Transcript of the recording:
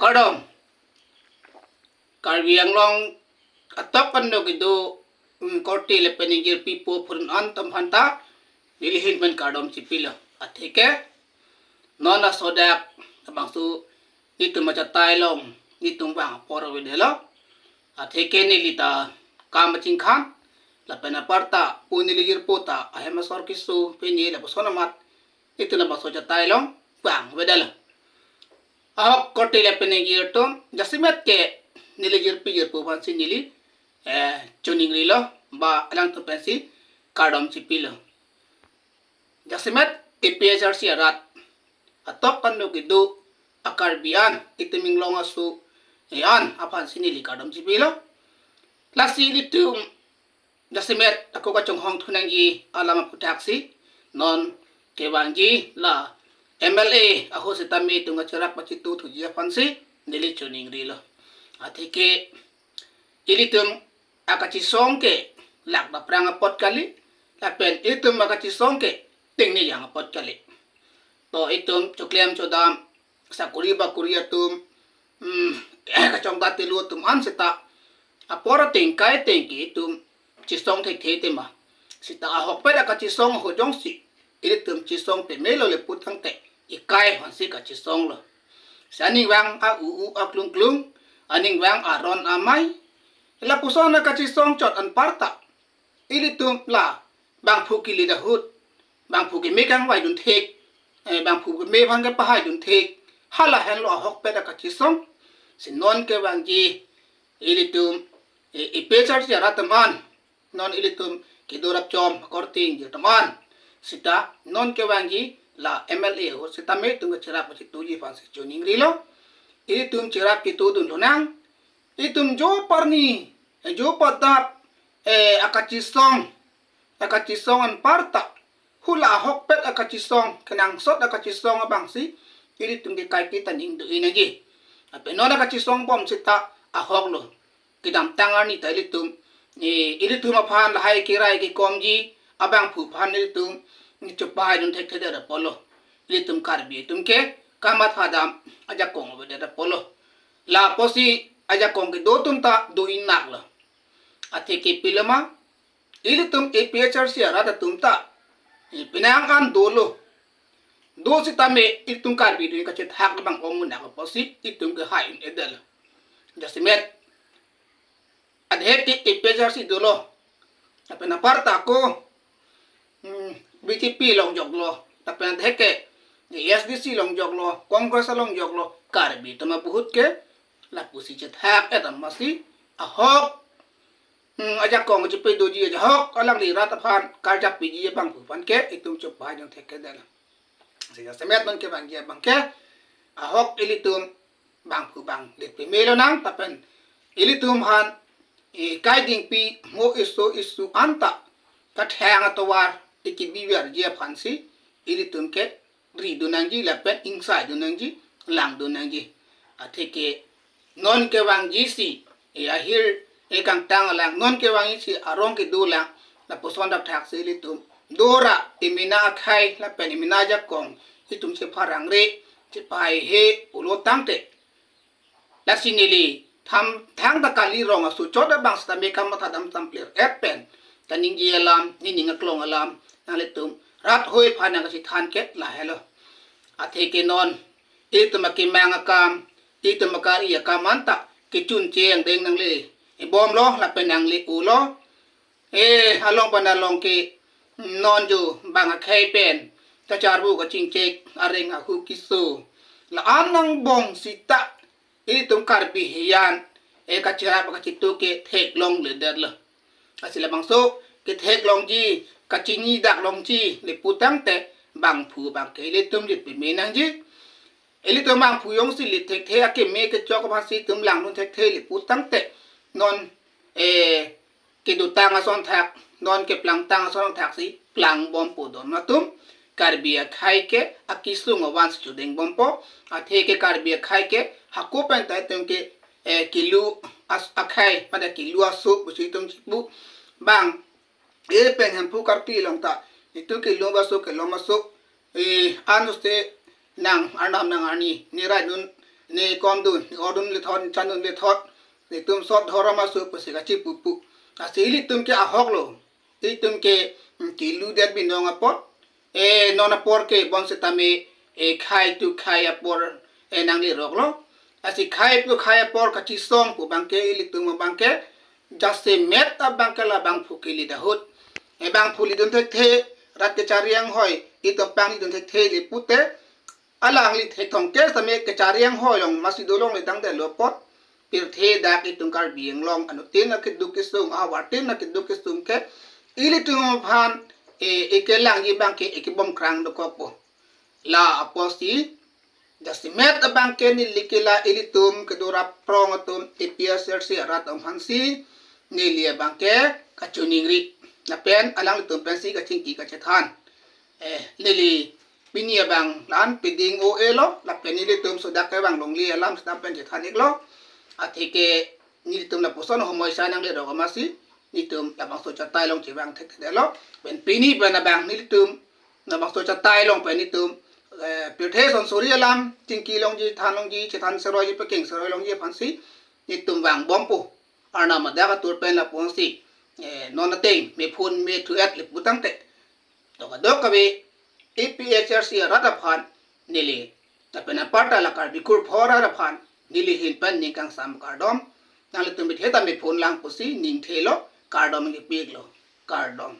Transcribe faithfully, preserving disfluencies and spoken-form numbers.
Kardom. Karbi Anglong atok ano kedo, mm, korte lapen ingjirpi po phurun an atum aphanta neli ahin pen kardom chipilo. Atheke non asodak labangso netum achatai along netum vang apor avedetlo. Atheke neli ta kam achingkhan lapen aparta pu neli jirpo ta ahem asor keso pini lapuson amat netum labangso achatai along vang avedetlo. Ahok korte lapen ingjir atum, jasemet ke neli jirpi jirpo aphansi neli, eh, choningrilo, ba alangtum pensi kardom chipilo. Jasemet A P H R C arat atok ano kedo a-Karbi an, itum inglong aso, eh, an aphansi neli kardom chipilo. Lasi ilitum jasemet ako kachonghong thunangji alam aphuthaksi non kevangji la M L A ahut sitame itum kacherap pachito thuji aphansi neli choningrilo. Atheke ilitum akachesong ke lak daprang apot kali, lapen itum akachesong ke tengnejang apot kali. To itum choklem chodam sakori bakori atum, mm, kachongdat telu atum an seta apor ateng kai ateng ke itum chesong thekthe tema. Seta ahokpet akachesong ahut jongsi ilitum chesong pemelo le putangte ikai aphansi kachesonglo. Si aning vang a-u-u aklungklung, aning vang aron amei, lapuson akachesong chot anparta ilitum la bangphu kili ahut, bangphu keme kangvaidun thek, eh, bangphu keme aphan kepahaidun thek, hala henlo ahokpet akachesong. Si non kevangji ilitum, eh, A P H R C arat atum an, non ilitum kedo rapchom korte ingjir atum an, seta non kevangji la M L A ahut sitame itum kacherap pachitoji aphansi choningrilo. Ilitum cherap chitodun lonang, itum jo parni, eh, jo padap, eh, akachesong, akachesong anparta, hula ahokpet akachesong, kenangsot akachesong abangsi ilitum ke kaike ta ning do-i nangji. Lapen non akachesong bom seta ahoklo. Kedamtang arni ta ilitum, eh, ilitum aphan lahai kerai kekomji abangphu aphan ilitum, eh, chepahaidun thekthedet apotlo. Ilitum Karbi atum ke kamatha dam ajakong avedet apotlo. Lapusi ajakong kedo atum ta do-i naklo. Atheke pilo ma, ilitum A P H R C arat atum ta, eh, penang an dolo. Do sitame ilitum Karbi atum kachethak abang ong munak apotsi itum kehai un-edetlo. Jasemet adhek ke A P H R C dolo. Lapen aparta ako, hmm, B J P along joklo. Lapen adhek ke A S D C along joklo, Congress along joklo, Karbi atum abahut ke lapusi chethak-et amatsi ahok, hmm, ajakong chepedoji, ajahok alangli rat aphan karjap piji abangphu aphan ke itum chepahaidun thekthedetlo. Si jasemet non kevangji abang ke ahok ilitum bangphu bang lit peme lonang, lapen ilitum aphan, eh, kai dingpi mo iso iso anta kathang atovar ikibi verji aphansi ilitum ke ridun nangji lapen ingsaidun nangji, langdun nangji. Atheke non kevangji si, eh, ahir, eh, kangtang alang, non kevangji si arong kedo alang, lapuson dak thaksi ilitum dora emena akhei lapen emena ajakong itum chepharangre, chepahaihe pulo tangte, lasi neli tham thangta kali rong aso chot abang sitame kamatha dam tamplir-et pen kaningje alam, nening aklong alam nanglitum rat hoi aphan nangkachethan ke lahelo. Atheke non itum akemang akam, itum akari akam anta kechunche angdeng nangle bomlo lapen nangle-olo. Eh, along pen along ke non jo bang akhei pen kacharbu kachingchek areng ahu keso la-an nangbong seta itum Karbi hiyan, eh, kacherap kachito ke theklongledetlo. Lasi labangso ketheklongji, kachinidaklongji le putangte bangphu bang ke ilitum lit peme nangji. Ilitum bangphu jongsi lit thekthe, akeme kechok aphansi itum langdun thekthe le putangte, non, eh, kedotang ason thak, non keplangtang ason thaksi plang bompo don atum. Karbi akhei ke akesung avansi chodeng bompo. Atheke Karbi akhei ke hako pen ta itum ke, eh, kelu as-, akhei pada kelu aso pusi itum chipu bang. Eh, pen Hemphu karpi along ta itum kelong aso, kelong aso, eh, anus te nang arnam nang arni neraidun Ne kom dun, ne or dun le thot, ne chan dun le thot, netum sot dhorom aso pusi kachipupu. Lasi ilitum ke ahok lo. Itum ke, mm, kilu det binong apot. E, non apor ke bonsitame, e, khei tu khei apor, e, nanglerok lo. Lasi khei tu khei apor kachisong pu abang ke ilitum abang ke jasemet abang ke labangphu kele ahut. E, bangphu lidun thekthe, rat kechari anghoi, itum pang lidun thekthe le pute. Alangli thekthong ke sitame kechari anghoi along masi dolongle tangdet lo apot. Pirthe dak itum Karbi Anglong anuttin akeduk kesung, ahavartin akeduk kesung ke ilitum aphan, e, e kelangji abang ke e kebom krang dokokpo. La apotsi jasemet abang ke neli ke la ilitum kedo rap prong atum A P H L C arat aphansi neli abang ke kachiningri. Lapen alanglitum pensi kachingki kachethan. E, neli pini abang la-an peding o-e lo, lapen nelitum sodak kevang longle alam stam pen chethan iklo. Atheke nelitum lapuson homoi sa nanglerok amatsi, nelitum labangso chatai along chevang thekthedetlo. Pen pini pen abang nelitum labangso chatai along pen nelitum, e, pirthe sonsori alam, chingki longji, than longji, chethan seroiji, pekeng seroi longji aphansi nelitum vangbompo. Arnam adak atur pen lapuson si, e, non ateng mephun methu-et le pu tangte, to kadokave A P H L C arat aphan neli, lapen aparta la Karbi kurpho arat aphan neli ahin pen ning kangsam kardom. Nanglitum bithe ta mephun lang pusi ningthelo, kardom kepiklo. Kardom.